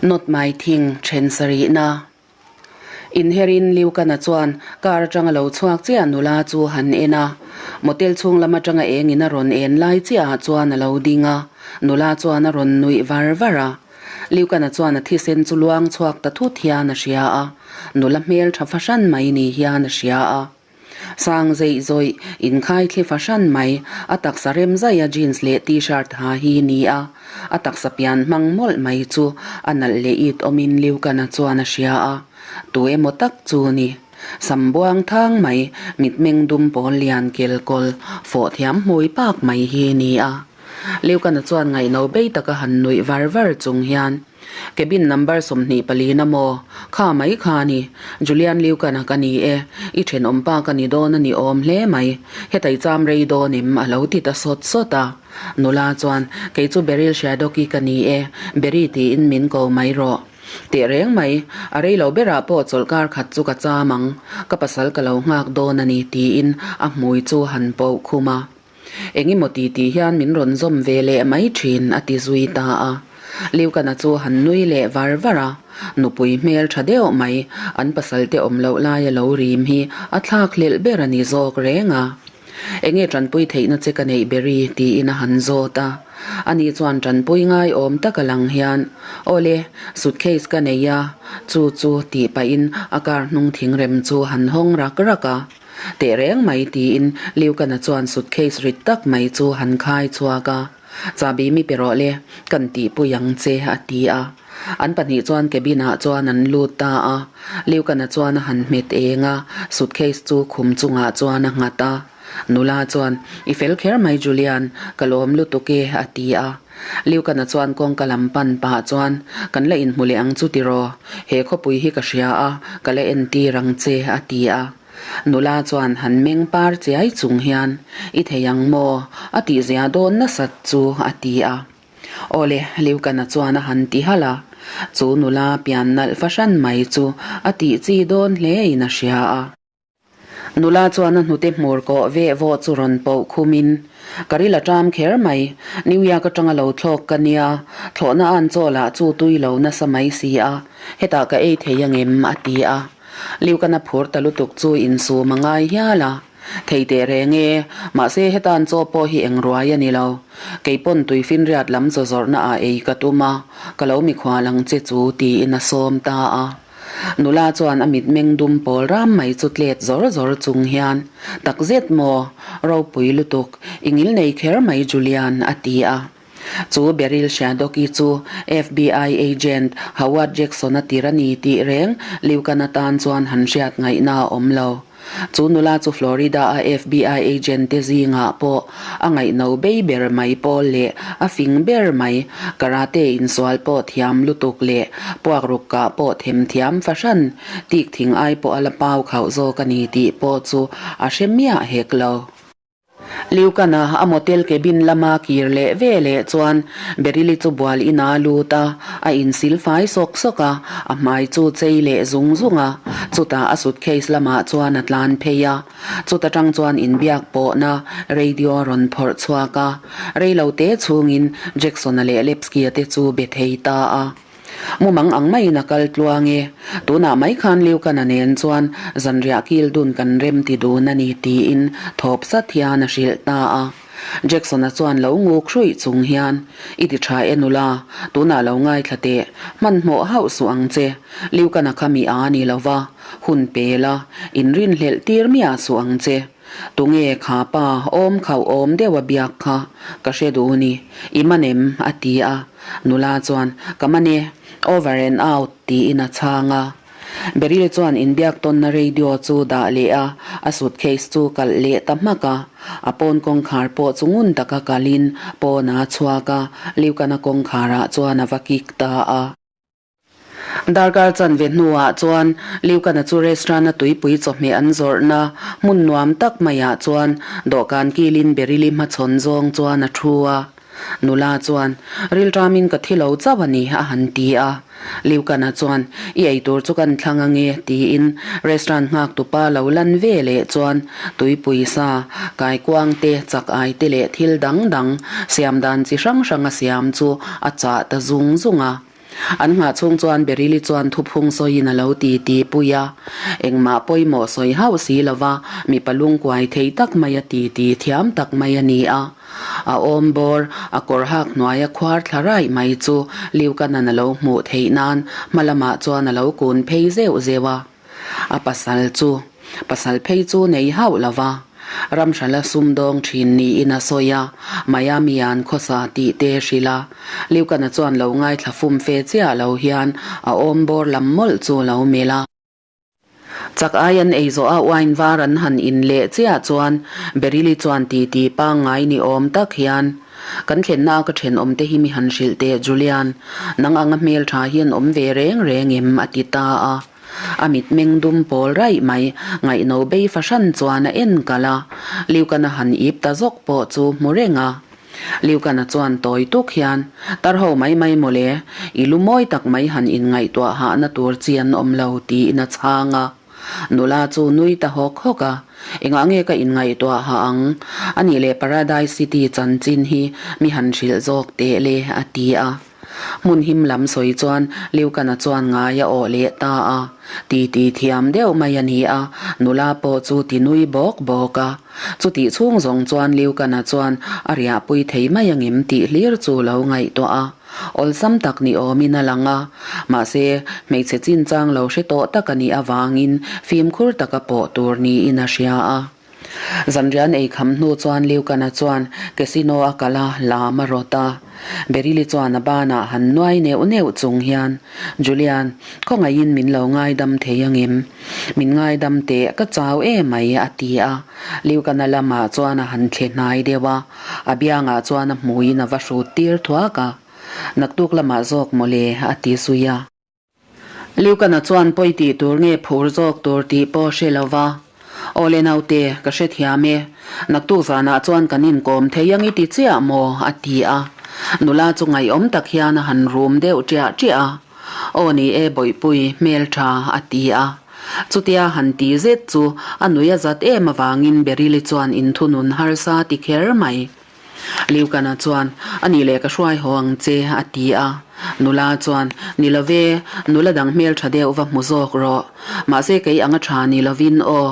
Not my thing then sarihna. Inherin Liukana chuan car atanga lo chhuak chiah nula chu han en a. Motel chhung lam atanga engin a rawn en lai chiah ah chuan a lo ding a, nula chuan a rawn nuih var var a. Liukana chuan a thisen chu luang chhuak ta thut hian a hria a, nula hmel tha fahran mai ni hian a hria a. Sang zeih zawih inkhai thli fahran mai, a taksa rem zaih a jeans leh t-shirt ha hi ni a, a taksa pian hmang mawlh mai chu a nalh leh it awmin Liukana chuan a hria a, tu emaw tak chu ni. Sam buang thang mai, mitmeng dum pawl lian kel kawl, fawh thiam hmui pak mai hi ni a. Liukana chuan ngaihno bei taka han nuih var var chung hian, Cabin number 24 na maw? Kha mai kha ni. Julian Liukana ka ni e. I thenawm pa ka ni dawn a ni awm hle mai. Hetai cham rei dawn em? A lo ti ta sawt sawt a. Nula chuan, Kei chu Beryl Shaddock-i ka ni e. Berry tiin min ko mai rawh. Teh reng mai. A rei lo berah pawh chawlhkar khat chu ka cham ang. Ka pasal ka lo nghak dawn a ni tiin a hmui chu han poh khum a. Engemaw ti tih hian min rawn zawm ve leh mai thin, a ti zui ta a. Liukana chu han nui leh var var a, nupui hmel tha deuh mai, an pasalte awm loh laia lo rim hi a thlak hlelh ber a ni zawk reng a. Enge tanpui theihna che ka neih beri? tiin a han zawt a. Ani chuan tanpui ngaiawm tak a lang hian, Awle, suitcase ka nei a, chu chu tih pahin a car hnung thingrem chu han hawng rak rak a. Teh reng mai tiin Liukana chuan suitcase rit tak mai chu han khai chhuak a, Chabi mi pe rawh le, kan tihpui ang che a ti a. An pahnih chuan cabin ah chuan an lut ta a, Liukana chuan a han hmet eng a, suitcase chu khum chungah chuan a nghat a. Nula chuan, I fel kher mai Julian, ka lawm lutuk e a ti a. Liukana chuan kawngka lam pan pah chuan, Kan la inhmu leh ang chu tiraw? He khawpui hi ka hria a, ka la entir ang che a ti a. Nula chuan han meng par chiai chung hian, I thei ang maw? A tihzia dawn nasat chu a ti a. Awle, Liukana chuan a han ti halh a. Chu nula pian nalh fahran mai chu a tih chi dawn hlein a hria a. Nula chuan a hnute hmur kawh veh vawh chu rawn poh khumin, Ka ril a ṭam kher mai, New York aṭanga lo thlawk ka nia, thlawhna an chaw lah chu tui lo nasa mai si a, hetah ka ei thei angem? a ti a. Liukana phur ta lutuk chu insum a ngai hial a. Thei teh reng e, mahse hetan chaw pawh hi eng ruai a ni lo. Kei pawn tuifinriat lam chaw zawrhna ah ei ka tum a, ka lo mikhual ang che chu tiin a sawm ta a. Nula chuan a mitmeng dum pawl ram mai chu tlet zawr zawr chung hian, Takzet maw? Ropui lutuk, i ngil nei kher mai Julian, a ti a. Chu Beryl Shaddock-i chu FBI agent Howard Jackson-a tir a ni tih reng Liukan atan chuan han hriat ngaihna a awm lo. Chu nula chu Florida-a FBI agent te zingah pawh a ngaihno bei ber mai pawl leh a fing ber mai, karate insual pawh thiam lutuk leh puakruk kah pawh themthiam fahran tik thing ai pawh a la pau khauh zawk a ni tih pawh chu a hre miah hek lo. Liukana a motel cabin lama kir leh ve leh chuan Beryl-i chu bual ina a lut a, a insil fai sawk sawk a, a hmai chu chei leh zung zung a, chutah a suitcase lamah chuan a tlan phei a, chuta tang chuan inbiak pawhna radio a rawn phawrh chhuak a, reilo te chhungin Jackson-a leh Lepsky-a te chu be thei ta a. Mumang ang maiin a kal tluang e. Tunah mai khan Liukana nen chuan zanriah kil dun kan rem ti dun a ni tiin thawp sat hian a hrilh ta a. Jackson-a chuan lo nguk hruih chung hian, I ti tha e nula, tunah lo ngaithla teh, hmanhmawh hauh suh ang che. Liukana kha mi a ni lova, hun pe la, inrinhlelh tir miah suh ang che. Tunge kha pa awm khauh awm deuh a biak kha ka hre duh ni, i man em? a ti a. Nula chuan, Ka man e, over and out tiin a chhang a. Beryl chuan inbiak tawnna radio chu dah leh a, a suitcase chu kalh leh ta hmak a. A pawn kawngkhar pawh chu ngun taka kalhin pawn a chhuak a, Liukana kawngkharah chuan a va kik ta a. Darkar chanve hnuah chuan Liukana chu restaurant-a tuipui chawhmeh an zawrhna hmun nuam tak maiah chuan dawhkan kilin Beryl-i hmachhawn zawng chuan a thu a. Nula chuan, Rilṭamin ka thi lo chauh a ni, a han ti a. Liukana chuan, I eitur chu kan thlang ange, tiin restaurant nghaktupa lo lan ve leh chuan tuipui sa, kaikuang te, chak ai te leh thil dang dang siam dan chi hrang hrang a siam chu a chah ta zung zung a. An nghah chhung chuan Beryl-i chuan thuphung sawiin a lo ti ti pui a. Engmah pawimawh sawi hauh si lova mipa lungkuai thei tak mai a ti ti thiam tak mai a ni a. A awm bawr, a kawr hak hnuaia khuar thla raih mai chu Liukanan a lo hmuh theih nan hma lamah chuan a lo kun phei zeuh zeuh a. A pasal chu pasal phei chu nei hauh lo va, ramhrala sumdawng thin niin a sawi a, Miami-a'n khawsa tih te hrilh a. Liukana chuan lo ngaithla fum fe chiah lo hian a awm bawr lam mawlh chu lo melh a. Chak ai an ei zawh a wine var an han in leh chiah chuan Beryl-i chuan titi pangngai ni awm tak hian, Kan thlenna a ka thenawm te hi mi han hrilh teh Julian, nang anga hmeltha hi an awm ve reng reng em? a ti ta a. A mitmeng dum pawl raih mai, ngaihno bei fahran chuan a en kalh a, Liukana han ip ta zawk pawh chu hmu reng a. Liukana chuan tawi tuk hian, Tar ho mai mai mawle, i lu mawi tak mai han inngaihtuah hahna tur chi an awm lo, tiin a chhang a. Nula chu nui ta hawk hawk a, Engah nge ka inngaihtuah hah ang? Anih leh Paradise City chanchin hi mi han hrilh zawk teh le, a ti a. Hmun him lam sawi chuan Liukana chuan ngai a awh leh ta a. Titi thiam deuh mai a ni a, nula pawh chu ti nui bawk bawk a. Chutih chhung zawng chuan Liukana chuan a riahpui thei mai angem tih hlir chu lo ngaihtuah a. Awlsam tak ni awmin a lang a, mahse hmeichhe chinchang lo hre tawh tak a nih avangin fimkhur taka pawh tur niin a hria a. Zanrian ei kham hnu chuan Liukana chuan casino a kal a, lam a rawt a. Beryl-i chuan a banah han nuai neuh neuh chung hian, Julian, khawngaihin min lo ngaidam thei angem? Min ngaidam teh, ka chau emai, a ti a. Liukana lamah chuan a han thle hnai deuh a, a biangah chuan a hmuiin a va hrut tir thuak a. Naktuk lamah zawk mawle, a ti zui a. Liukana chuan pawi tih tur nge phur zawk tur tih pawh hre lo va. Awle naute, ka hrethiam e. Naktuk zanah chuan kan inkawm thei ang i ti chiah maw? a ti a. Nula chu ngaihawm tak hian a han rum deuh ṭiah ṭiah a. Aw ni e Bawihpui, hmelṭha, a ti a. Chutia han ti zet chu a nui a zat em avangin Beryl-i chuan inthunun harsa ti kher mai. Liukana chuan, A nih leh ka hruai haw ang che, a ti a. Nula chuan, Ni lo ve, nula dang hmel tha deuh va hmu zawk rawh. Mahse kei anga tha ni lovin aw.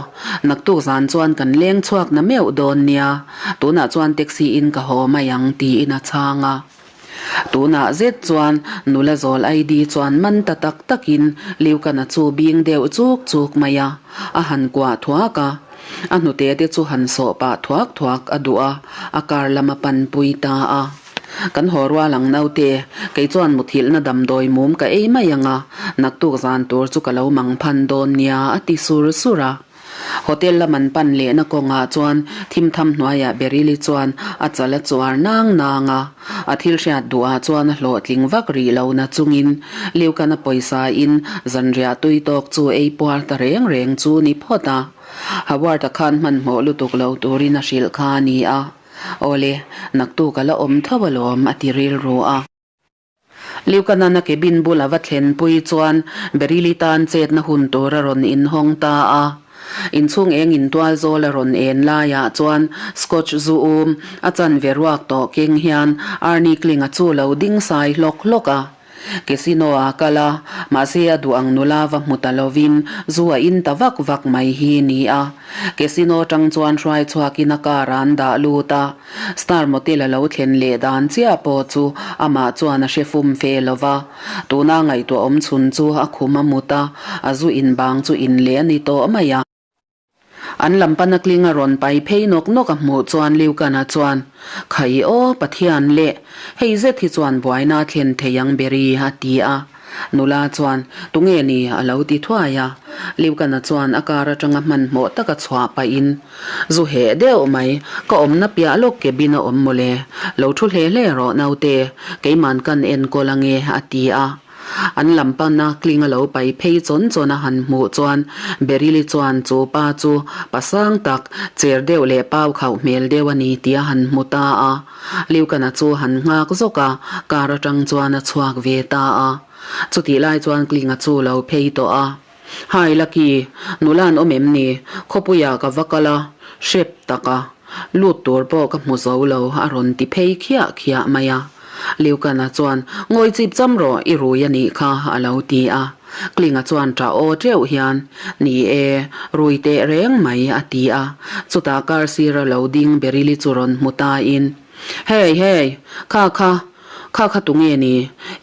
Naktuk zan chuan kan leng chhuak na meuh dawn nia. Tunah chuan taxi in ka haw mai ang, tiin a chhang a. Tunah zet chuan nula zawl ID chuan man ta tak takin Liukana chu bing deuh chuk chuk mai a, a han kuah thuak a. A hnute te chu han sawh pah thuak thuak a duh a, a kar lam a panpui ta a. Kan haw rual ang naute, kei chuan muthilhna damdawi mum ka ei mai ang a, naktuk zan tur chu ka lo mang phan dawn nia a ti sur sur a. Hotel lam an pan lehna kawngah chuan thimtham hnuaiah Beryl-i chuan a chal a chuar nang nang a. A thil hriat duhah chuan a hlawhtling vak rih lo na chungin Liukana pawisa in zanriah tui tawk chu ei puar ta reng reng chu ni phawt a. Howard-a khan hmanhmawh lutuk lo turin a hrilh kha a ni a. Awle, naktuk a la awm tho alawm a ti rilru a. Liukanan a cabin bul a va thlenpui chuan Beryl-i tan chetna hun tur a rawn inhawng ta a. Inchhung eng intual zawl a rawn en laiah chuan Scotch zu um a chanve ruak tawh keng hian Arnie Kling-a chu lo ding sai hlawk hlawk a. Casino a kal a, mahse a duh ang nula va hmu ta lovin zu a in ta vak vak mai hi ni a. Casino tang chuan hruai chhuakin a car ah an dah lut a. Star Motel a lo thlen leh dan chiah pawh chu amah chuan a hre fum fe lo va. Tuna ngaihtuah awm chhun chu a khum a mut a, a zu in bang chu in leh a ni tawh mai a. An lam pana kling a rawn pai phei nawk nawk a hmuh chuan Liukana chuan, Khai aw, Pathian leh, hei zet hi chuan buaina a thlen thei ang beri, a ti a. Nula chuan, Tunge ni? a lo ti thuai a. Liukana chuan a kar atanga hmanhmawh taka chhuah pahin, Zu heh deuh mai, ka awmna piah lawk cabin a awm mawle. Lo thu hle hle rawh naute, keiman kan enkawl ange, a ti a. An lam pana kling a lo pai phei chawn chawn a han hmuh chuan Beryl-i chuan chu pa chu pa sang tak, cher deuh leh pau khauh hmel deuh a ni tih a han hmu ta a. Liukana chu han nghak zawk a, car atang chuan a chhuak ve ta a. Chutih lai chuan Klinga chu lo phei tawh a. Hi Lucky, nula an awm em ni? Khawpuiah ka va kal a, hrep tak a. Lut tur pawh ka hmu zo lo a rawn ti phei khiah khiah mai a. Liukana chuan, Ngawi chip cham rawh, i rui a nih kha, a lo ti a. Klinga chuan ṭah aw ṭeuh hian, Ni e, rui teh reng mai, a ti a. Chutah kar sira lo ding Berili chu rawn hmu tain, Hey, hey, kha kha, kha kha tunge ni?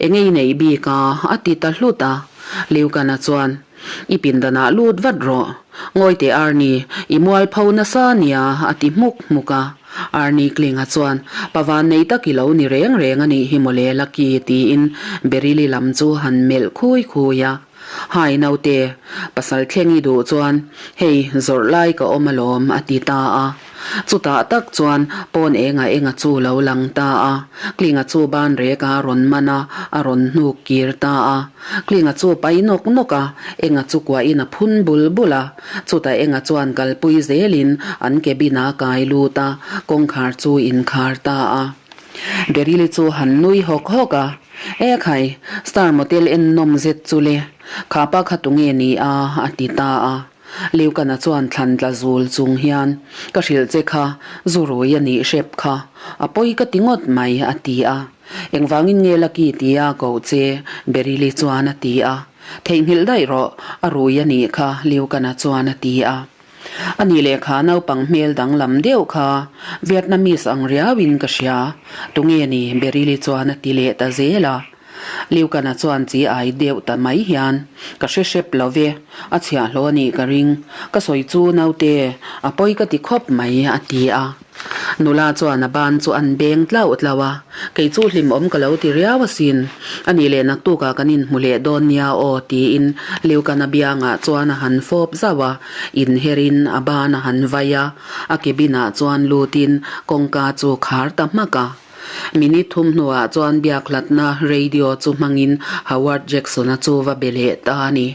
Enge i neih bik a? a ti ta hlut a. Liukana chuan, I pindanah lut vat rawh. Ngawi teh Arnie, i mual pho nasa nia, a ti hmuk hmuk a. Arnie Klinga chuan, Pa van nei tak i lo ni reng reng a nih hi mawle Lucky, tiin Berili lam chu han melh khui khui a. Hai naute, pasal thleng i duh chuan hei zawrh lai ka awm alawm, a ti ta a. Chutah tak chuan pawn enga enga chu lo lang ta a, Klinga chu ban rek a rawn man a, a rawn hnuk kir ta a. Klinga chu pai nawk nawk a, enga chu kuahin a phun bul bul a. Chutah enga chuan kalpui zelin an cabin a kai lut a, kawngkhar chu inkhar ta a. Berili chu han nui hawk hawk a, E khai, Star Motel en nawm zet chu le, kha pa kha tunge ni a? a ti ta a. Liukana chuan thlan tla zul chung hian, Ka hrilh che kha, zu rui a nih hrep kha, a pawi ka ti ngawt mai, a ti a. Engvangin nge Lucky tia koh che? Berili chuan a ti a. Theihnghilh daih rawh, a rui a nih kha, Liukana chuan a ti a. A nih leh kha naupang hmel danglam deuh kha Vietnamese ang riauin ka hria, tunge ni? Berili chuan a ti leh ta zel a. Liukana chuan chi ai deuh ta mai hian, Ka hre hrep lo ve, a chhiahhlawh a nih ka ring, ka sawi chu naute, a pawi ka ti khawp mai, a ti a. Nula chuan a ban chu an beng tlauh tlauh a, Kei chu hlimawm ka lo ti riau asin, a nih leh naktukah kan inhmu leh dawn nia aw, tiin Liukana biangah chuan a han fawp zauh a, inherin a ban a han vai a, a cabin-ah chuan lutin kawngka chu khar ta hmak a. Minute thum hnuah chuan biakhlatna radio chu hmangin Howard Jackson-a chu va be leh ta a ni.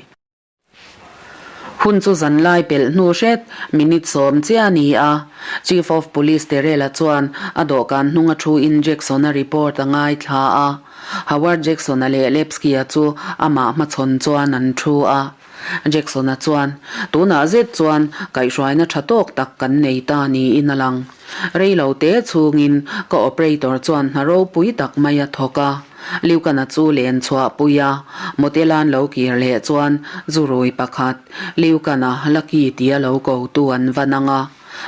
Hun chu zanlai pelh hnu hret minute sawm chiah a ni a. Chief of Police Terrell-a chuan a dawhkan hnunga thu-in Jackson-a report a ngaithla a. Howard Jackson-a leh Lepsky-a chu amah hmachhawn chuan an thu a. Jackson-a chuan, Tunah zet chuan kaihhruaina tha tawk tak kan nei ta niin a lang. Rei lo te chhungin ka operator chuan hna ropui tak mai a thawk a. Liukana chu len chhuah pui a, motel-a'n lo kir leh chuan zu rui pakhat, Liukana Lucky tia lo ko tu an va nang a.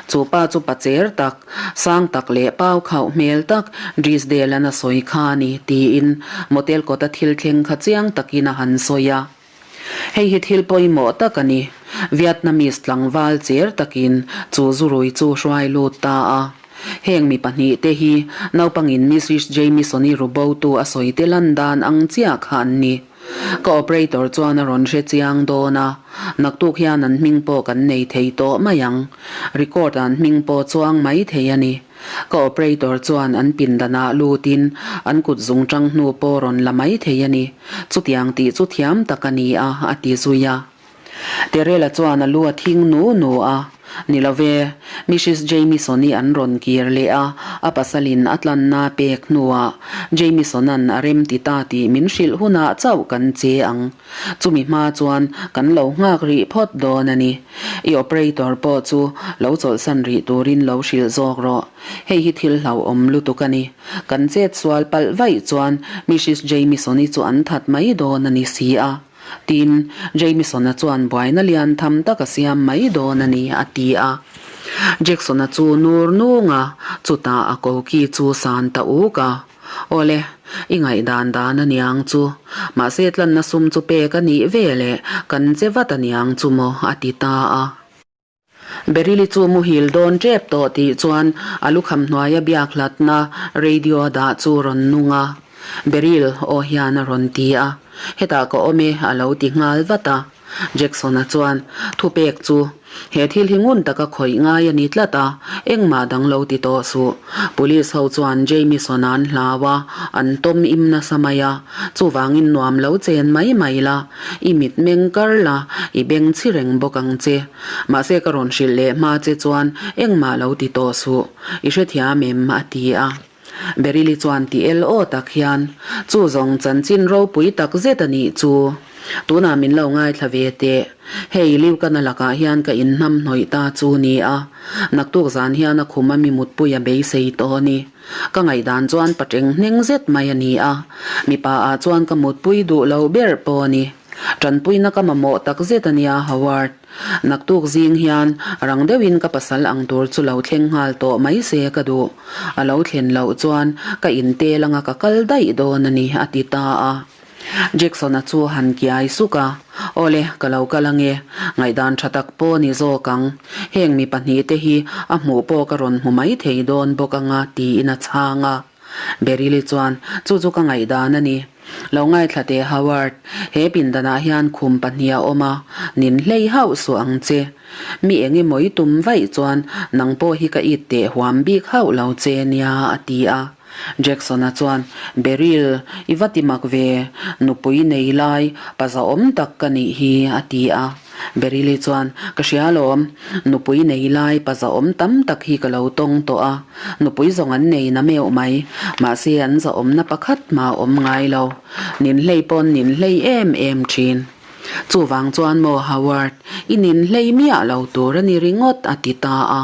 Chu pa chu pa cher tak, sang tak leh pau khauh hmel tak Drisdale-a'n a sawi kha a ni, tiin motel kawta thil thleng kha chiang takin a han sawi a. Hei hi thil pawimawh tak a ni. Vietnamese tlangval cher takin chu zurui chu hruai lut ta a. Heng mi pahnihte hi naupangin Mrs Jamison-i rubotu a sawi te lan dan ang chiah kha an ni. Ka operator chuan a rawn hre chiang dawn a, naktuk hian an hming pawh kan nei thei tawh mai ang. Record an hming pawh chuang mai thei a ni. Ka operator chuan an pindanah lutin an kut zungṭang hnu pawh rawn la mai thei a ni. Chutiang tih chu thiam tak a ni a, a ti zui a. Terela chuan a lu a thing nu nu a. Ni lo ve, Mrs Jamison-i an rawn kir leh a, a pasalin a tlanna pek hnuah Jamison-a'n a rem ti ta tih min hrilh hunah chauh kan che ang. Chumi hma chuan kan lo nghak rih phawt dawn a ni. I operator pawh chu lo chawlhsan rih turin lo hrilh zawk rawh. Hei hi thil hlauhawm lutuk a ni. Kan chet sual palh vaih chuan Mrs Jamison-i chu an that mai dawn a ni si a. Tin, Jamison-a chuan buaina lian tham tak a siam mai dawn a ni, a ti a. Jackson-a chu nur nung a, chutah a koki chu san ta uk a. Awle, i ngaihdan dan a niang chu. Mahse tlanna sum chu pek a nih ve leh kan che vat a niang chu maw a ti ta a. Berili chu muhil dawn tep tawh tih chuan a lukham hnuaia biak hlatna radio a dah chu rawn nung a. Beril aw hian a rawn ti a. Hetah ka awm e a lo ti nghal vat a. Jackson-a chuan thupek chu he thil hi ngun taka khawih ngai a ni tlat a, engmah dang lo ti tawh suh. Police ho chuan Jamison-a an hlau a, an tawm im nasa mai a, chuvangin nuam lo chen mai mai la, i mit meng kar la, i beng chhi reng bawk ang che. Mahse ka rawn hrilh leh hma che chuan engmah lo ti tawh suh, i hrethiam em? a ti a. Berili chuan ti el aw tak hian, Chu zawng chanchin ropui tak zet a nih chu. Tunah min lo ngaithla ve teh. Hei, Liukana lakah hian ka inhnam hnawih ta chu ni a. Naktuk zan hian a khum a mi mutpui a beisei tawh a ni. Ka ngaihdan chuan pateng hneng zet mai a ni a. Mipa ah chuan ka mutpui duh lo ber pawh a ni. Tanpuina ka mamawh tak zet a nia, Howard. Naktuk zing hian rang deuhin ka pasal ang tur chu lo thleng nghal tawh mai se ka duh. A lo thlen loh chuan ka intel anga ka kal daih dawn a ni, a ti ta a. Jackson-a chu han kiai suk a, Awle, ka lo kal ange, ngaihdan tha tak pawh ni zawk ang. Heng mi pahnihte hi a hmuh pawh ka rawn hmu mai thei dawn bawk anga, tiin a chhang a. Beryl-i chuan, Chu chu ka ngaihdan a ni. Lo ngaithla teh Howard, he pindanah hian khum pahnih a awm a, nin hlei hauh suh ang che. Mi eng emaw i tum vaih chuan nang pawh hi ka it teh huam bik hauh lo che nia, a ti a. Jackson-a chuan, Beryl, i va ti mak ve, nupui nei lai, pa zahawm tak ka nih hi, a ti a. Beryl-i chuan, Ka hria alawm, nupui nei lai pa zahawm tam tak hi ka lo tawng tawh a, nupui zawng an nei na meuh mai, mahse an zahawmna pakhat mah a awm ngai lo, nin hlei pawn nin hlei em em thin. Chuvang chuan maw Howard, i nin hlei miah lo tur a ni ringawt, a ti ta a,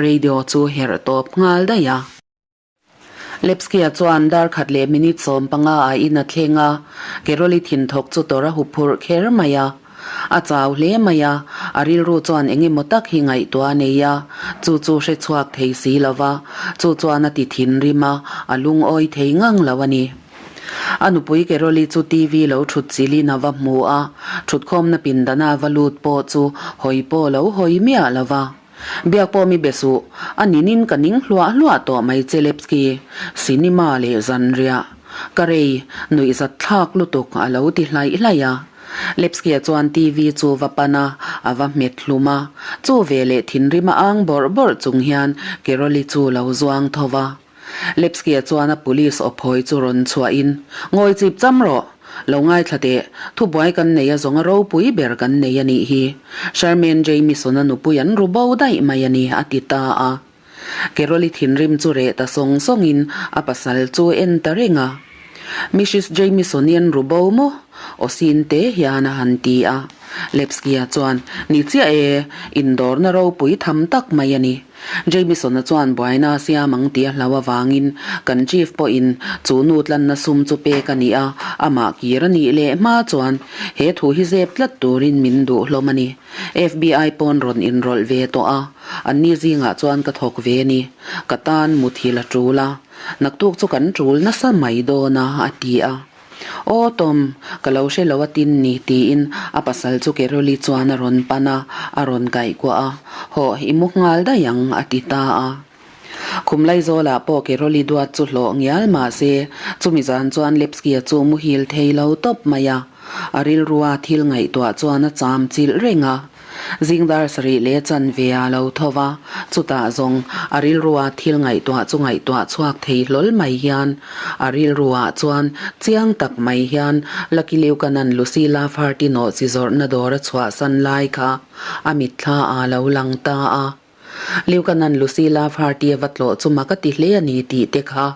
radio chu herh tawp nghal daih a. Lepskia chuan dar khat leh minute 15 ah in a thleng a, Keroli thinthawk chu tawrh a hu phurh kher mai a. A chau hle mai a, a rilru chuan eng emaw tak hi ngaihtuah a nei a, chu chu hre chhuak thei si lo va, chu chuan a ti thinrim a, a lungawi thei ngang lo a ni. A nupui Keroli chu TV lo thut chilin a va hmu a, thutkhawmna pindana va lut pawh chu hawi pawh lo hawi miah lo va. Biak pawh mi be suh, a ninin ka ning hluah hluah tawh mai che Lepsky, cinema leh zanriah. Ka rei, nuihzat thlak lutuk a lo ti hlaih hlaih a. Lepsky-a chuan TV chu va pan a, a va hmet hlum a. Chu veleh thinrim a ang bawrh bawrh chung hian Keroli chu lo zuang tho va. Lepsky-a chuan a police awphawi chu rawn chhuahin, Ngawi chip cham rawh! Lo ngaithla teh, thubuai kan nei a zawnga ropui ber kan nei a nih hi. Sherman Jamieson-a nupui an ru bo daih mai a ni, a ti ta a. Carol-i thinrim chu reh ta sawng sawngin a pasal chu en ta reng a. Mrs. Jamieson-i an ru bo maw? Aw sin te hian a han ti a. Lepsky-a chuan, Ni chiah e, indawrna ropui tham tak mai a ni. Jamieson-a chuan buaina a siam ang tih a hlau avangin kan chief pawhin chu nu tlanna sum chu pek a ni a, amah kir a nih leh hma chuan he thu hi zep tlat turin min duh hlawm a ni. FBI pawn rawn inrawlh ve tawh a, anni zingah chuan ka thawk ve a ni. Ka tan muthilh a tul a, naktuk chu kan tul nasa mai dawn a, a ti a. Aw Tom, ka lo hre lo a tin ni tiin a pasal chu Keroli chuan a rawn pan a, a rawn kaihkuah a, Hawh, i mu nghal daih ang a ti ta a. Khum Laizawlah pawh Keroli duat chu hlawh ngial mah se, chumi zan chuan Lepsky-a chu muhil thei lo tawp mai a, a rilrua thil ngaihtuah chuan a cham chilh reng a. Zing dar sarih leh chanve a lo tho va, chutah zawng a rilrua thil ngaihtuah chu ngaihtuah chhuak thei hlawl mai hian a rilruah chuan chiang tak mai hian Lucky Luke-a'n Lucy Lafferty nawhchi zawrhna dawr a chhuahsan lai kha a mitthla a lo lang ta a. Luke-a'n Lucy Lafferty a va tlawh chu mak a ti hle a ni tih te kha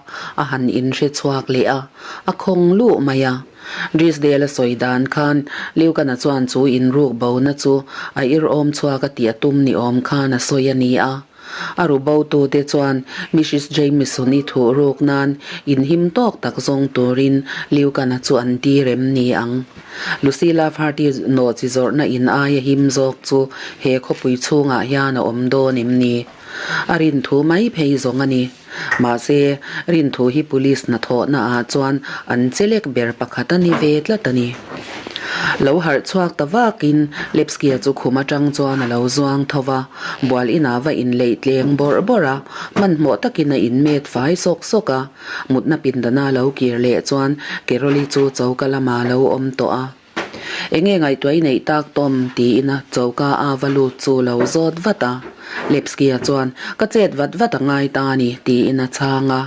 a han inhre chhuak leh a, a khawng luh mai a. Drisdale a sawi dan khan Luke-ana chuan chu inruk bona chu a irhawm chhuak a tih a tum ni awm khan a sawi a ni a. A ru botute chuan Mrs Jamieson-i thuh ruk nan inhim tawk tak zawng turin Luke-ana chu an ti rem ni ang. Lucy Lafferty nawhchi zawrhna in aia him zawk chu he khawpui chhungah hian a awm dawn em ni? A rin thu mai phei zawng a ni. Mahse, Rinthu hi police hnathawhna ah chuan an chelek ber pakhat a ni ve tlat a ni. Lo harh chhuak ta vakin Lepsky-a chu khum atang chuan a lo zuang tho va, bual inah va inleih tleng bawrh bawrh a, hmanhmawh takin a inmet fai sawk sawk a. Mutna pindana lo kir leh chuan Keroli chu choka lamah a lo awm tawh a. Enge ngaihtuah i neih tak Tom? tiin a choka a va lut chu lo zawt vat a. Lepsky-a chuan, Ka chet vat vat a ngai ta a ni, tiin a chhang a.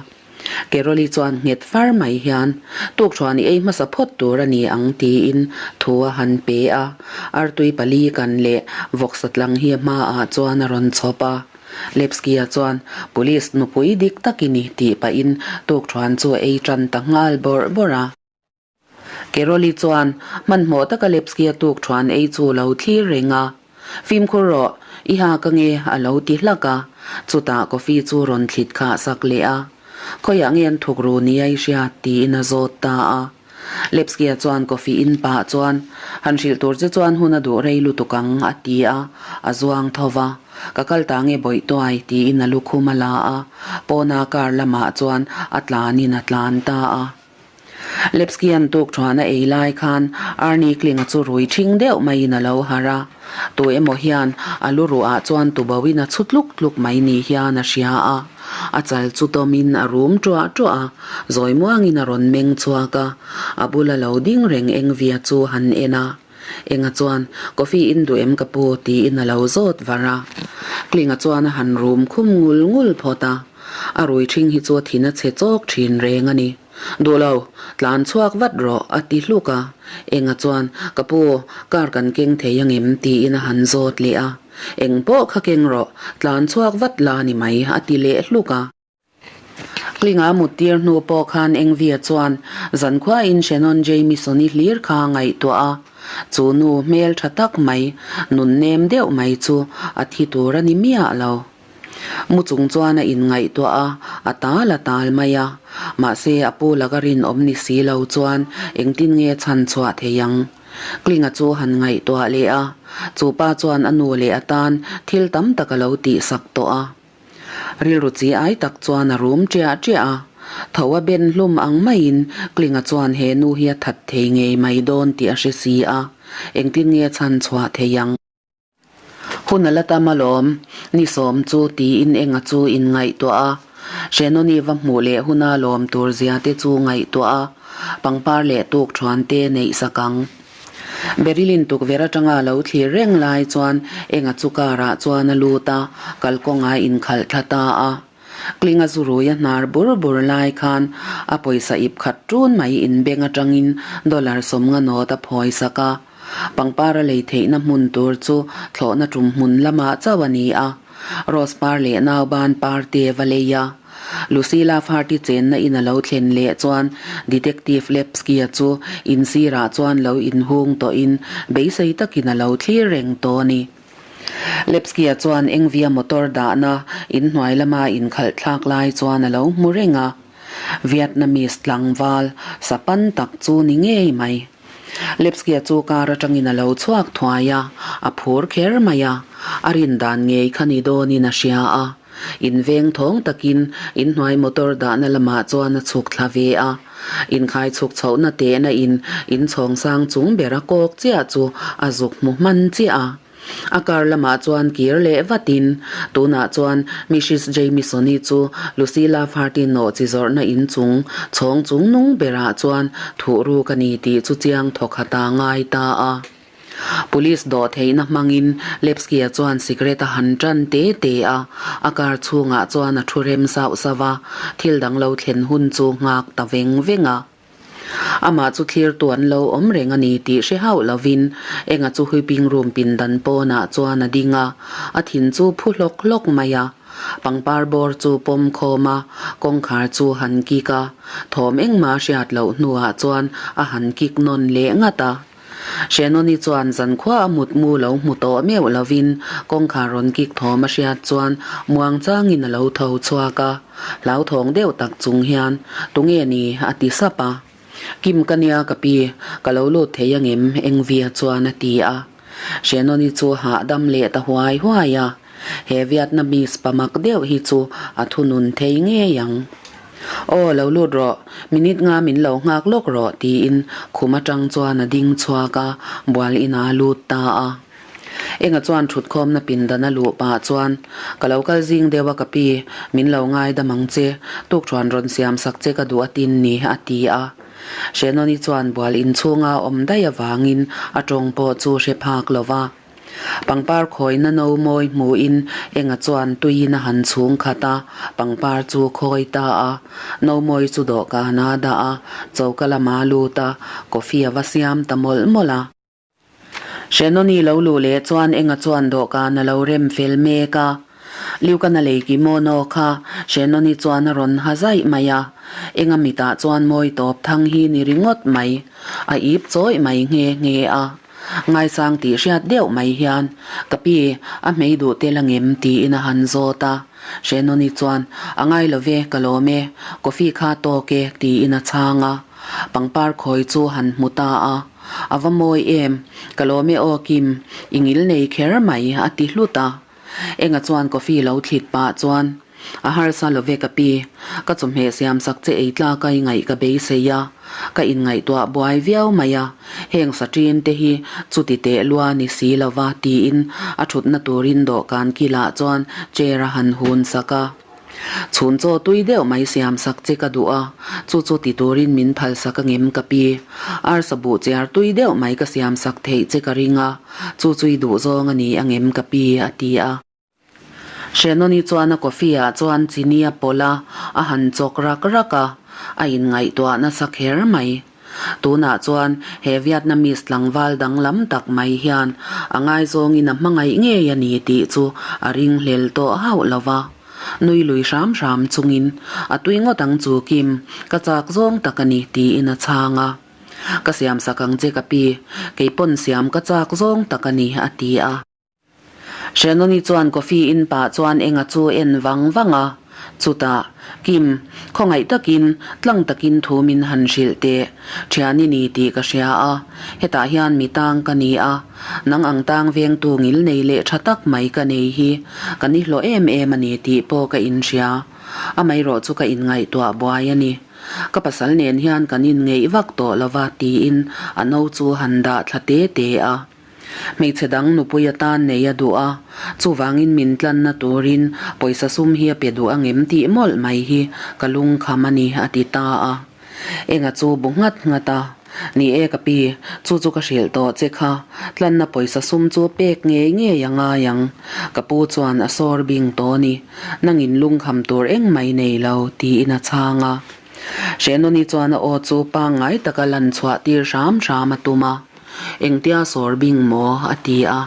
Keroli chuan nghet far mai hian, Tukṭhuan i ei hmasa phawt tur a ni ang, tiin thu a han pe a. Artui pali kan leh vawksa tlang hi a hmaah chuan a rawn chhawp a. Lepsky-a chuan, Police nupui dik tak i ni, tih pahin tukṭhuan chu a ei ṭan ta nghal bawrh bawrh a. Carol-i chuan hmanhmawh taka Lepsky-a tuk thuan ei chu lo thlir reng a. Fimkhur rawh, i ha ka nge a lo ti hlak a, chutah coffee chu rawn thlit khah sak leh a. Khawiah nge an thuk ru nia i hriat? tiin a zawt ta a. Lepsky-a chuan coffee in pah chuan, Han hrilh tur che chuan hun a duh rei lutuk ang, a ti a, a zuang tho va. Ka kal ta nge bawih tuai? tiin a lukhum a la a, pawna car lamah chuan a tlanin a tlan ta a. Lepsky-a'n tuk thuan a ei lai khan Arnie Kling-a chu rui ṭhing deuh maiin a lo harh a. Tu emaw hian a lu ruah chuan tuboin a chhu tluk tluk mai ni hian a hria a. A chal chu tawmin a rum ṭuah ṭuah a, zawi muangin a rawn meng chhuak a, a bula lo ding reng Engvia chu han en a. Enga chuan, Coffee in duh em ka pu? tiin a lo zawt var a. Klinga chuan a han rum khum ngul ngul phawt a. A rui ṭhing hi chu a thin a chhe chawk ṭhin reng a ni. Duh lo, tlan chhuak vat rawh, a ti hluk a. Enga chuan, Ka pu, car kan keng thei angem? tiin a han zawt leh a. Eng pawh kha keng rawh, tlan chhuak vat la ni mai, a ti leh hluk a. Klinga mut tir hnu pawh khan Engvia chuan zankhuain Shannon Jamison-i hlir kha a ngaihtuah a, chu nu hmel tha tak mai, nun nem deuh mai chu a thi tur a ni miah lo. Mu chung chuan a inngaihtuah a, a tal a tal mai a, mahse a pu laka rinawm ni si lo chuan engtin nge chhan chhuah thei ang? Klinga chu han ngaihtuah leh a, chu pa chuan a nu leh a tan thil tam tak a lo tihsak tawh a. Rilru chi ai tak chuan a rum ṭiah ṭiah a, tho a ben hlum ang maiin Klinga chuan he nu hi a that thei ngei mai dawn tih a hre si a, engtin nge chhan chhuah thei ang? Hun a la tam alawm, ni sawm chu tiin enga chu inngaihtuah a, Shenoni va hmuh leh huna lawm tur zia te chu ngaihtuah a, pangpar leh tuk thuan te neih sak ang. Berilin tukverh atanga lo thlir reng lai chuan enga chu car ah chuan a lut a, kalkawngah a inkhalh thla ta a. Klinga zu rui a hnar bur bur lai khan a pawisa ip khat ṭun mai inbeng atangin dollar 50 nawt a phawi sak a. Pangpar a lei theihna hmun tur chu thlawhna ṭum hmun lamah chauh a ni a. Rose par leh nauban par te va lei a. Lucy Lafferty chenna in a lo thlen leh chuan Detective Lepsky-a chu in sirah chuan lo inhung tawhin beisei takin a lo thlir reng tawh a ni. Lepsky-a chuan Engvia motor dahna inhnuai lama inkhalh thlak lai chuan a lo hmu reng a. Vietnamese tlangval sapan tak chu ni ngei mai. Lepsky-a chu car atangin a lo chhuak thuai a, a phur kher mai a, a rin dan ngei kha ni dawnin a hria a. Inveng thawng takin inhnuai motor dahna lamah chuan a chhuk thla ve a. Inkhai chhuk chhohna tehna in inchhawng sang chung bera kawk chiah chu a zuk hmu hman chiah a. A car lamah chuan kir leh vatin tunah chuan Mrs Jamison-i chu Lucy Lafferty nawh chi zawrhna inchung chhawng chung nung berah chuan thuh ruk a ni tih chu chiang thawkhat a ngai ta a. Police dawh theihna hmangin Lepsky-a chuan cigarette a han tan te te a, a car chhungah chuan a thu rem sauh sauh a, thil dang lo thlen hun chu nghak ta veng veng a. Amah chu thlirtu an lo awm reng a ni tih hre hauh lovin enga chu whipping room pindan pawnah chuan a ding a, a thin chu phu hlawk hlawk mai a. Pangpar bawr chu pawm khawm a, kawngkhar chu han kik a, thawm engmah hriat loh hnuah chuan a han kik nawn leh ngat a. Shenoni chuan zankhua a mutmu lo hmu tawh meuh lovin kawngkhar rawn kik thawm a hriat chuan muang changin a lo tho chhuak a, hlauthawng deuh tak chung hian, Tunge ni? a ti sap a. Kim ka nia ka pi, ka lo lut thei angem? Engvia chuan a ti a. Shenoni chu hahdam leh ta huai huai a. He Vietnamese pa mak deuh hi chu a thunun thei ngei ang. Aw, lo lut rawh, minute nga min lo nghak lawk rawh tiin khum atang chuan a ding chhuak a, bual inah a lut ta a. Enga chuan thutkhawmna pindan a luh pah chuan, Ka lo kal zing deuh a ka pi, min lo ngaidam ang che, tukthuan rawn siam sak che ka duh a tin ni, a ti a. Shenoni chuan bual inchhunga awm daih avangin a tawng pawh chu hre phak lo va. Pangpar khawina no mawi hmuhin enga chuan tuiin a han chhung khat a, pangpar chu khawi ta a. No mawi chu dawhkan a dah a, choka lama lut a, coffee a va siam ta mawlh mawlh a. Shenoni lo luh leh chuan enga chuan dawhkan a lo rem fel mek a. Liukana lei kimono kha Shannon-i chuan a rawn ha zaih mai a, enga mitah chuan mawi tawp thang hi ni ringawt mai, a ip chawih mai nghe nghe a. Ngaisang tih hriat deuh mai hian, Ka pi, a hmei duh tel angem? tiin a han zawt a. Shannon-i chuan, A ngai lo ve, ka lawm e, coffee kha tawk e, tiin a chhang a. Pangpar khawi chu han hmu ta a. A va mawi em, ka lawm e aw Kim, i ngil nei kher mai, a ti hlut a. Enga chuan coffee lo thlit pah chuan, A harsa lo ve ka pi, ka chawhmeh siam sak che ei tlak a i ngaih ka beisei a, ka inngaihtuah buai viau mai a, heng saṭin te hi chuti teh lua ni si lo va tiin a ṭhutna turin dawhkan kilah chuan chair a han hun sak a. Chhun chaw tui deuh mai siam sak che ka duh a, chu chu ti turin min phal sak a ngem ka pi. Arsa buh chiar tui deuh mai ka siam sak theih che ka ring a, chu chu i duh zawng a ni a ngem ka pi, a ti a. Shannon-i chuan a coffee ah chuan chini a pawlh a, a han chawk rak rak a, a inngaihtuah nasa kher mai. Tunah chuan he Vietnamese tlangval danglam tak mai hian a ngaizawngin a hmangaih ngei a ni tih chu a ringhlel tawh hauh lo va. Nui lui hram hram chungin, A tui ngawt ang chu Kim, ka chak zawng tak a ni tiin a chhang a. Ka siamsak ang che ka pi, kei pawn siam ka chak zawng tak a ni a ti a. Shannon-i chuan coffee in pah chuan enga chu en vang vang a, chutah, Kim, khawngaih takin, tlang takin thu min han hrilh teh, thian i ni tih ka hria a, hetah hian mi tang ka ni a, nang ang tang vengtu ngil nei leh tha tak mai ka nei hi ka ni hlawh em em a ni tih pawh ka inhria, amaherawh chu ka inngaihtuah buai a ni. Ka pasal nen hian kan inngeih vak tawh lova tiin a no chu han dah thla te te a. Hmeichhe dang nupui atan nei a duh a, chuvangin min tlanna turin pawisa sum hi a pe duh angem tih mawlh mai hi ka lungkham a ni, a ti ta a. Enga chu bu nghat nghat a, Ni e ka pi, chu chu ka hrilh tawh che kha, tlanna pawisa sum chu pek ngei ngei a ngai ang, ka pu chuan a sawr bing tawh a ni, nangin lungkham tur engmai nei lo, tiin a chhang a. Shenoni chuan a aw chu pangngai taka lan chhuah tir hram hram a tum a. Engtia sawr bing maw? a ti a.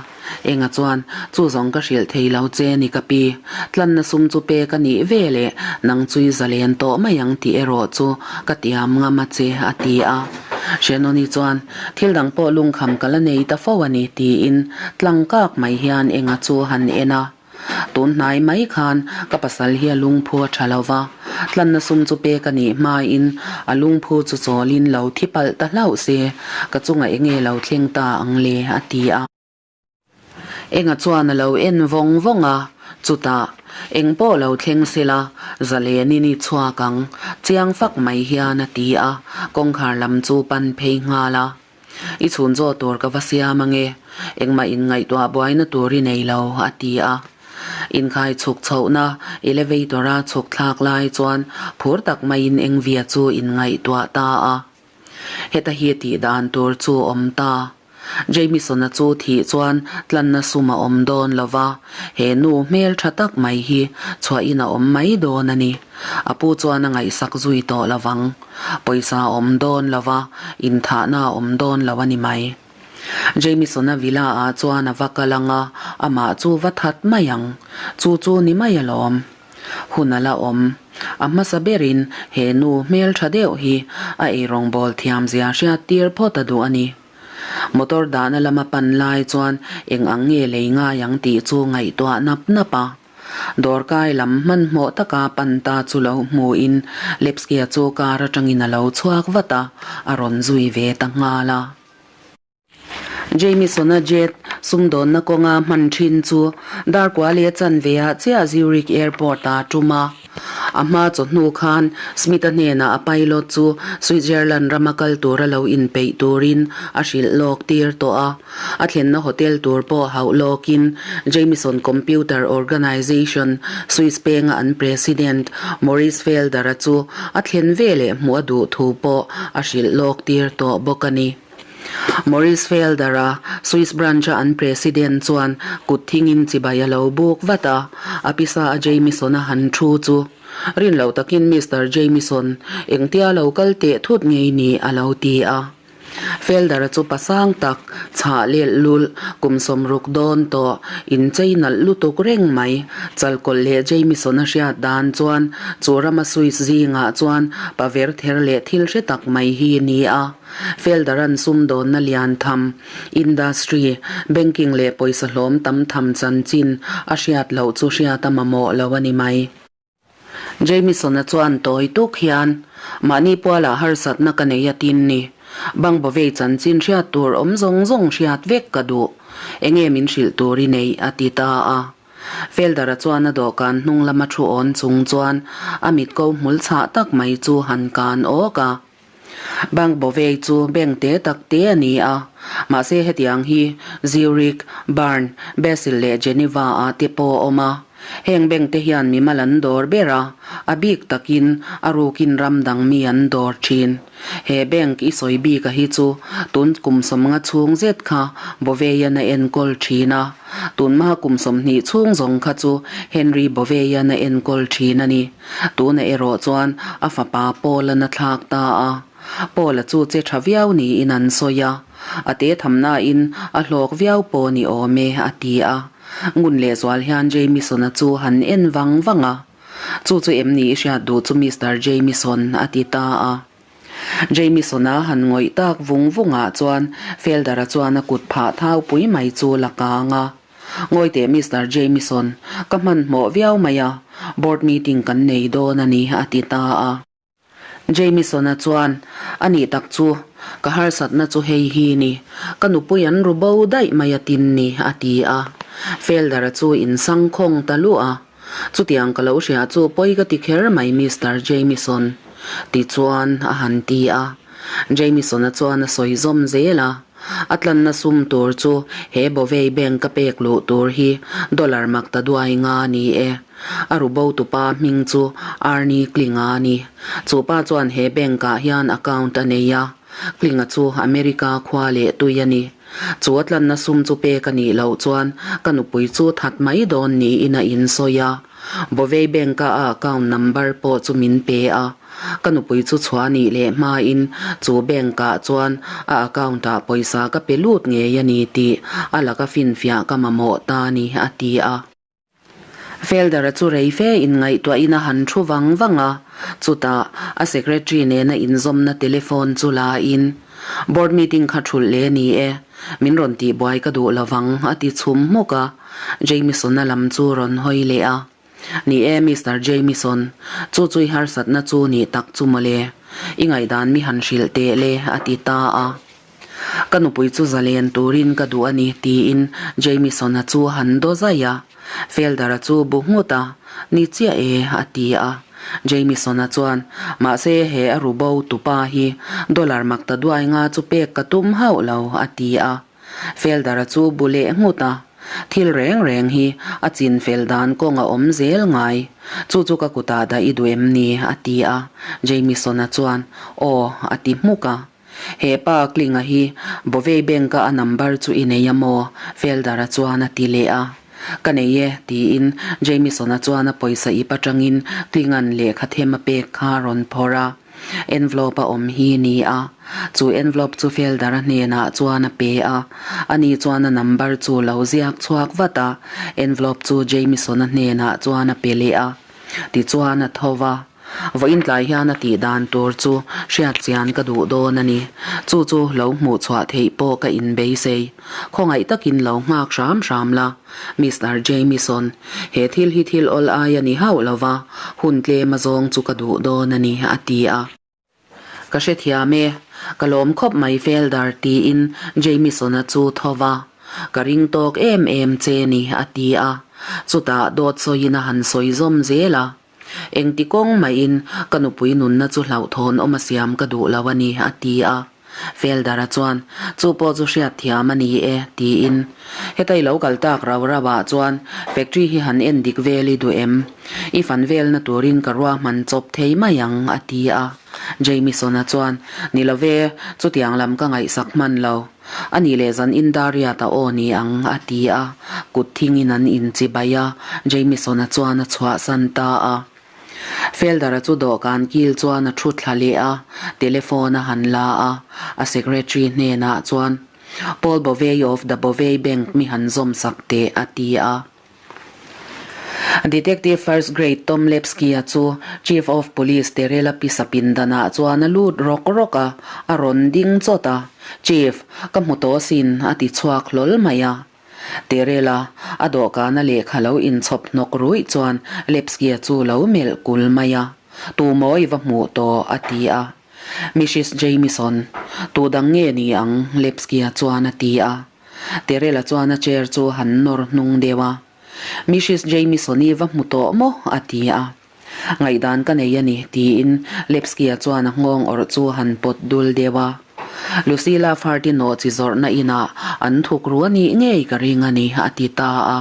Enga chuan, Chu zawng ka hrilh thei lo che ni ka pi. Tlanna sum chu pek a nih ve leh nang chui zalen tawh mai ang tih erawh chu ka tiam ngam a che, a ti a. Shenoni chuan, Thil dang pawh lungkham ka la nei ta fo a ni, tiin tlang kak mai hian Enga chu han en a. Tun hnai mai khan ka pasal hi a lungphu a tha lo va, tlanna sum chu pek a nih hmain a lungphu chu chawlin lo thi palh ta hlauh se, ka chungah enge lo thleng ta ang le, a ti a. Enga chuan a lo en vawng vawng a, chutah, Eng pawh lo thleng sela, zalenin i chhuak ang, chiang fak mai hian a ti a, kawngkhar lam chu pan phei nghal a. I chhun zawh tur ka va siam ange, engmah inngaihtuah buaina tur i nei lo, a ti a. Inkhai chhuk chhohna elevator-a chhuk thlak lai chuan phur tak maiin Engvia chu inngaihtuah ta a. Heta hi tih dan tur chu awm ta. Jamison-a chu thih chuan tlanna sum a awm dawn lo va, he nu hmel tha tak mai hi chhuahin a awm mai dawn a ni. A pu chuan a ngaihsak zui tawh lo vang. Pawisa a awm dawn lo va, inthahna a awm dawn lo a ni mai. Jamison-a villa ah chuan a va kal ang a, amah chu va that mai ang. Chu chu ni mai alawm. Hun a la awm. A hmasa berin he nu hmeltha deuh hi a eirawngbawl thiamzia hriat tir phawt a duh a ni. Motor dahna lama pan lai chuan eng ang nge lei ngai ang tih chu ngaihtuah nap nap a. Dawrkai lam hmanhmawh taka pan ta chu lo hmuin Lepskia chu car atangin a lo chhuak vat a, a rawn zui ve ta nghal a. Jamison-a jet sumdawnna kawnga hman thin chu Darkua leh chanve ah chiah Zurich Airport-ah a tum a. A hma chawhnu khan Smith-a hnenah a pilot chu Switzerland rama kal tura lo inpeih turin a hrilh lawk tir tawh a. A thlenna hotel tur pawh hauh lawkin Jamieson Computer Organization, Swiss penga an president Maurice Felder-a chu a thlen veleh hmuh a duh thu pawh a hrilh lawk tir tawh bawk a ni. Maurice Felder-a Swiss branch-a an president chuan kut thingin chibai a lo buk vat a, a pisa a Jamieson-a han thu chu rin loh takin Mister Jamieson, engtia lo kal teh thut ngei ni a lo ti a. Felder-a chu pasang tak, chhah lelh lulh, kum sawmruk dawn tawh, inchei nalh lutuk reng mai. Chalkawlh leh Jamieson-a hriat dan chuan chu rama Swiss zingah chuan pa ver ther leh thil hre tak mai hi ni a. Felder-a'n sumdawnna lian tham, industry, banking leh pawisa hlawm tam tham chanchin a hriat loh chu hriat a mamawh lo a ni mai. Jamieson-a chuan tawi tuk hian, Mahni pualah harsatna ka nei a tin ni. Bangbawvei chanchin hriat tur awm zawng zawng hriat vek ka duh. Enge min hrilh tur i neih? a ti ta a. Felder-a chuan a dawhkan hnung lama thu awn chung chuan a mitko hmul chhah tak mai chu han kan awk a. Bank Bovei chu bank te tak te a ni a, mahse hetiang hi Zurich, Bern, Basel leh Geneva ah te pawh a awm a. Heng bank te hian mimal an dawr ber a, a bik takin a rukin ram dang mi an dawr thin. He bank i sawi bik a hi chu tun kum sawmnga chhung zet kha Boveian a enkawl thin a, tunhma kum 20 chhung zawng kha chu Henry Boveian a enkawl thin a ni. Tuna erawh chuan a fapa Paul-a'n a thlak ta a. Paul-a chu che tha viau niin an sawi a, a te thamnain a hlawk viau pawh ni awm e, a ti a. Ngun lehzual hian Jamieson-a chu han en vang vang a. Chu chu em ni i hriat duh chu Mister Jamieson, a ti ta a. Jamieson-a han ngawih tak vung vungah chuan Felder-a chuan a kut phah thau pui mai chu la kang a. Ngawi teh Mister Jamieson, ka hmanhmawh viau mai a, board meeting kan nei dawn a ni, a ti ta a. Jamieson-a chuan, A nih tak chu, ka harsatna chu hei hi ni, ka nupui an ru bo daih mai a tin ni, a ti a. Felder-a chu insangkhawng ta luh a. Chutiang ka lo hria chu pawi ka ti kher mai Mister Jamieson, tichuan a han ti a. Jamieson-a chuan a sawi zawm zel a. A tlanna sum tur chu he Bovei Bank ka pek luh tur hi dollar mak ta duai nga ni e. A ru bo tupa hming chu Arnie Klinga a ni. Chu pa chuan he bank ah hian account a nei a. Klinga chu America khua leh tui a ni. Chu a tlanna sum chu pek a nih loh chuan ka nupui chu that mai dawn niin a insawi a. Bovei Bank a a account number pawh chu min pe a. Ka nupui chu chhuah nih leh hmain chu bank ah chuan a account ah pawisa ka pe lut ngei a ni tih a laka finfiah ka mamawh ta a ni, a ti a. Felder-a chu rei fe inngaihtuahin a han thu vang vang a, chutah a secretary nena inzawmna telephone chu la in, Board meeting kha thulh leh a ni e, min rawn tihbuai ka duh lovang, a ti chhum hmuk a. Jamieson-a lam chu rawn hawi leh a. Ni e, Mister Jamieson, chu chu i harsatna chu nih tak chu mawle. I ngaihdan mi han hrilh teh le, a ti ta a. Ka nupui chu zalen turin ka duh a ni, tiin Jamieson-a chu a han daw zaih a. Felder-a chu bu nghut a, Ni chiah e, a ti a. Jamieson-a chuan, Mahse, he a ru bo tupa hi dollar mak ta duai nga chu pek ka tum hauh lo, a ti a. Felder-a chu bu leh nghut a, Thil reng reng hi a chin fel dan kawng a awm zel ngai. Chu chu ka kutah dah i duh em ni? a ti a. Jamieson-a chuan, Aw, a ti hmuk a. He pa Klinga hi Bovei Bank-a a number chu i nei a maw? Felder-a chuan a ti leh a. Ka nei e, tiin Jamieson-a chuan a pawisa ip atangin Klinga'n lehkha them a pek kha a rawn phawrh a. Envelope a awm hi ni a, chu envelope chu Felder-a hnenah chuan a pe a, ani chuan a number chu lo ziak chhuak vat a, envelope chu Jamieson-a hnenah chuan a pe leh a, tichuan a tho va. Vawiin tlai hian a tih dan tur chu hriat chian ka duh dawn a ni. Chu chu lo hmuh chhuah theih pawh ka inbeisei. Khawngaih takin lo nghak hram hram la. Mister Jamieson, he thil hi thil awl ai a ni hauh lo va, hun tlem a zawng chu ka duh dawn a ni, a ti a. Ka hrethiam e, ka lawm khawp mai Felder, tiin Jamieson-a chu tho va. Ka ring tawk em em che ni, a ti a. Chutah dawt sawiin a han sawi zawm zel a. Engti kawng mahin ka nupui nunna chu hlauhthawn awm a siam ka duh lo a ni, a ti a. Felder-a chuan, Chu pawh chu hriat thiam a ni e, tiin. Heta i lo kal tak rau rau ah chuan factory hi han en dik vel i duh em? I fan velna turin ka ruahman chawp thei mai ang, a ti a. Jamieson-a chuan, Ni lo ve, chutiang lam ka ngaihsak hman lo. A nih leh zan in Dariat a aw ni ang, a ti a. Kut thingin an inchibai a, Jamieson-a chuan a chhuahsan ta a. Felder-a chu dawhkan kil chuan a thu thla leh a, telephone a han la a, a secretary hnenah chuan, Paul Bovey of the Bovey Bank mi han zawm sak teh, a ti a. Detective First Grade Tom Lepsky-a chu Chief of Police Terela pisa pindanah chuan a lut rawk rawk a, a rawn ding chawt a, Chief, ka hmu tawh asin, a ti chhuak hlawl mai a. Terela, a dawhkana lehkha lo inchhawp hnawk ruih chuan Lepsky-a chu lo melh kul mai a, Tu maw i va hmuh tawh? a ti a. Mrs. Jamieson, tu dang nge ni ang? Lepsky-a chuan a ti a. Terela chuan a chair chu han nawr hnung deuh a. Mrs. Jamieson-i va hmu tawh maw? a ti a. Ngaihdan ka nei a ni, tiin Lepsky-a chuan a nghawng awrh chu han pawt dul deuh a. Lucy Lafferty nawh chi zawrhna inah an thuk ru a nih ngei ka ring a ni, a ti ta a.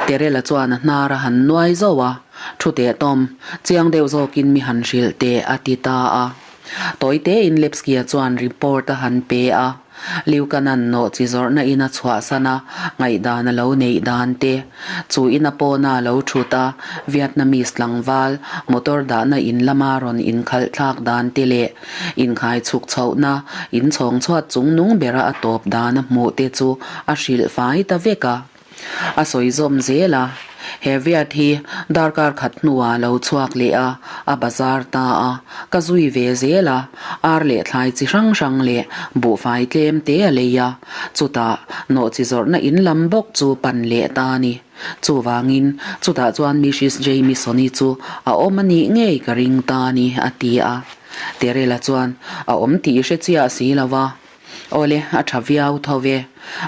Terela chuan a hnar a han nuai zauh a, Thu teh Tom, chiang deuh zawkin mi han hrilh teh, a ti ta a. Tawi tein Lepsky-a chuan report a han pe a. Liukanan nawh chi zawrhna in a chhuahsan a, ngaihdan a lo neih dan te. Chu ina pawna a lo thut a, Vietnamese tlangval, motor dahna in lama rawn inkhalh thlak dan te leh inkhai chhuk chhohna inchhawng chhuat chung nung bera a tawp dan a hmuh te chu a hrilh fai ta vek a. A sawi zawm zel a, he Viet hi darkar khat hnuah lo chhuak leh a, a bazar ta a, ka zui ve zel a, ar leh thlai chi hrang hrang leh buhfai tlem te a lei a, chutah nawh chi zawrhna in lam bawk chu pan leh ta a ni. Chuvangin chutah chuan Mrs Jamieson-i chu a awm a nih ngei ka ring ta a ni, a ti a. Terela chuan a awm tih hre chiah si lo va. Awle, a tha viau tho ve.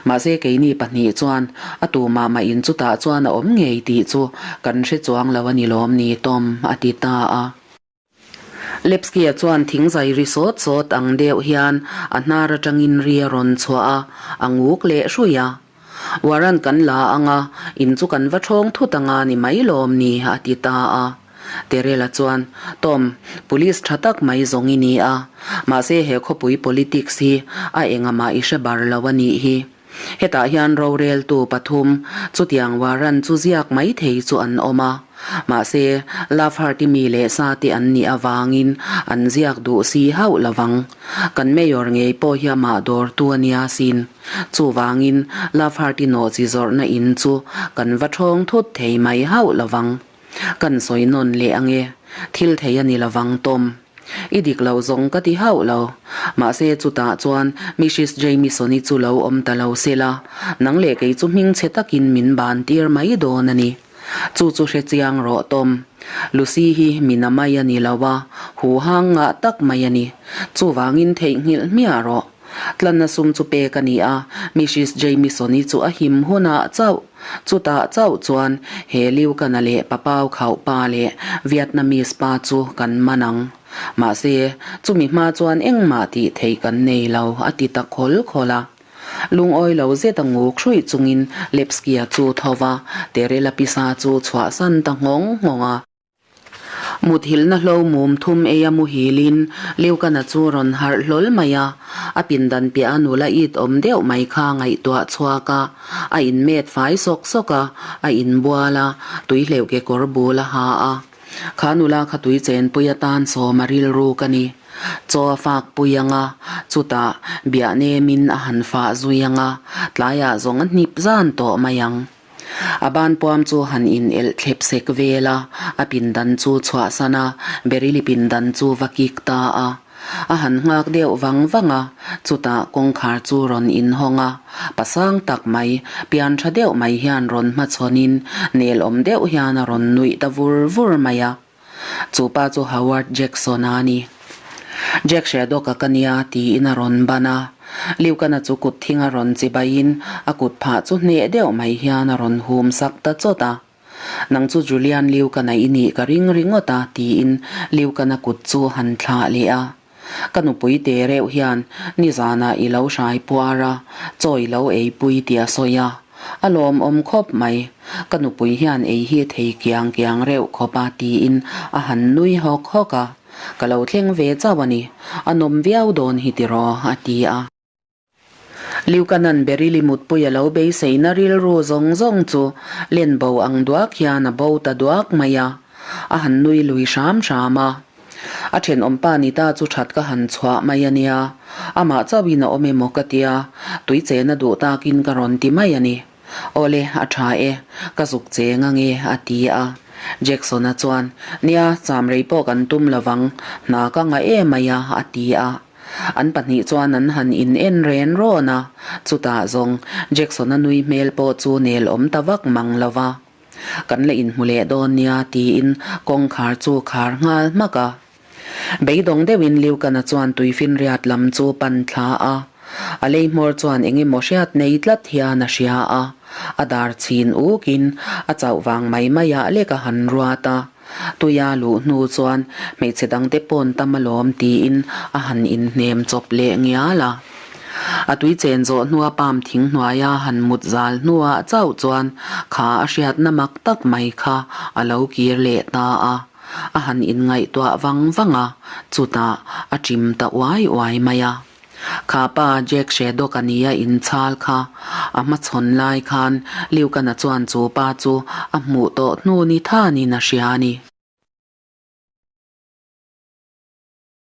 Mahse keini pahnih chuan a tu mah mah in chutah chuan a awm ngei tih chu kan hre chuang lo a ni lawm ni Tom, a ti ta a. Lepsky-a chuan thingzai ri sawt sawt ang deuh hian a hnar atangin ri a rawn chhuah a, a nguk leh hruih a. Warrant kan la ang a, in chu kan va thawng thut anga ni mai lawm ni, a ti ta a. Terela chuan, Tom, police tha tak mai zawng i ni a, mahse he khawpui politics hi a engamah i hre bar lo a nih hi. Hetah hian roreltu pathum, chutiang warrant chu ziak mai thei chu an awm a. Mahse, Love-heart-i mi leh sa te an nih avangin an ziak duh si hauh lovang. Kan mayor ngei pawh hi amah dawrtu a nia sin. Chuvangin, Love-heart-i nawh chi zawrhna in chu kan va thawng thut thei mai hauh lovang. Kan sawi nawn leh ange, thil thei a ni lovang Tom. I dik lo zawng ka ti hauh lo. Mahse chutah chuan Mrs Jamieson-i chu lo awm ta lo se la, nang leh kei chu hmingchhe takin min ban tir mai dawn a ni. Chu chu hre chiang rawh Tom. Lucy hi mina mai a ni lo a, huhang ngah tak mai a ni. Chuvangin theihnghilh hmiah rawh. Tlanna sum chu pek a ni a, Mrs Jamieson-i chu a him hunah chauh. Chutah chauh chuan he Liukana leh Papau khauh pa leh Vietnamese pa chu kan man ang. Mahse, chumi hma chuan engmah tih theih kan nei lo, a ti ta khawl khawl a. Lungawi lo zet a nguk hruih chungin Lepsky-a chu tho va, Terela pisa chu chhuahsan ta nghawng nghawng a. Muthilhna hlo mum thum ei a muhilin Liukana chu rawn harh hlawl mai a, a pindan piah a nula it awm deuh mai kha ngaihtuah chhuak a, a inmet fai sawk sawk a, a inbual a, tuihleuh kekawr bul a ha a. Kha nula kha tui chenpui atan sawm a rilruk a ni. Chaw a fak pui ang a, chutah biah nemin a han fah zui ang a, tlaiah zawng a hnip zan tawh mai ang. A ban puam chu han in elh thlep sek vel a, a pindan chu chhuahsan a, Berili pindan chu va kik ta a. A han nghak deuh vang vang a, chutah kawngkhar chu rawn inhawng a, pasang tak mai, pian tha deuh mai hian rawn hmachhawnin nel awm deuh hian a rawn nuih ta vur vur mai a. Chu pa chu Howard Jackson-a a ni. Jack Shaddock-a ka nia tiin a rawn ban a. Liukana chu kut thing a rawn chibaiin a kut phah chu hneh deuh mai hian a rawn hum sak ta chawt a. Nang chu Julian Liukana i nih ka ring ringawt a tiin Liukana kut chu han thlah leh a. Ka nupui te reuh hian nizanah i lo hrai puar a, chaw i lo eipui tih a sawi a. A lawmawm khawp mai. Ka nupui hian ei hi thei kiang kiang reuh khawp a tiin a han nui hawk hawk a. Ka lo thleng ve chauh a ni. A nawm viau dawn hi tiraw a ti a. Liukanan Berili mutpui a lo beiseina rilru zawng zawng chu len bo ang duak hian a bo ta duak mai a. A han nui lui hram hram a. A thenawmpa ni ta chu that ka han chhuah mai a nia. Amah chauhin a awm emaw ka tia, tui chena duh takin ka rawn ti mai a ni. Awle, a tha e, ka zuk cheng ange, a ti a. Jackson-a chuan, Nia, cham rei pawh kan tum lovang, hna ka ngah em mai a, a ti a. An pahnih chuan an han in en ren rawn a, chutah zawng Jackson-a nui hmel pawh chu nel awm ta vak mang lo va. Kan la inhmu leh dawn nia, tiin kawngkhar chu khar nghal hmak a. Beidawng deuhin Liukana chuan tuifinriat lam chu pan thla a. A lei hmawr chuan eng emaw hriat nei tlat hian a hria a. A dar chhin ukin a chauh vang mai maiah lek a han ruat a. Tuia luh hnu chuan hmeichhe dangte pawn tam alawm tiin a han inhnem chawp leh ngial a. A tui chen zawh hnua palm thing hnuaia han mut zal hnuah chauh chuan kha a hriatna mak tak mai kha a lo kir leh ta a. A han inngaihtuah vang vang a, chutah a chim ta uai uai mai a. Kha pa Jack Shaddock a nia inchhal kha a hmachhawn lai khan Liukana chuan chu pa chu a hmuh tawh hnu ni thanin a hria a ni.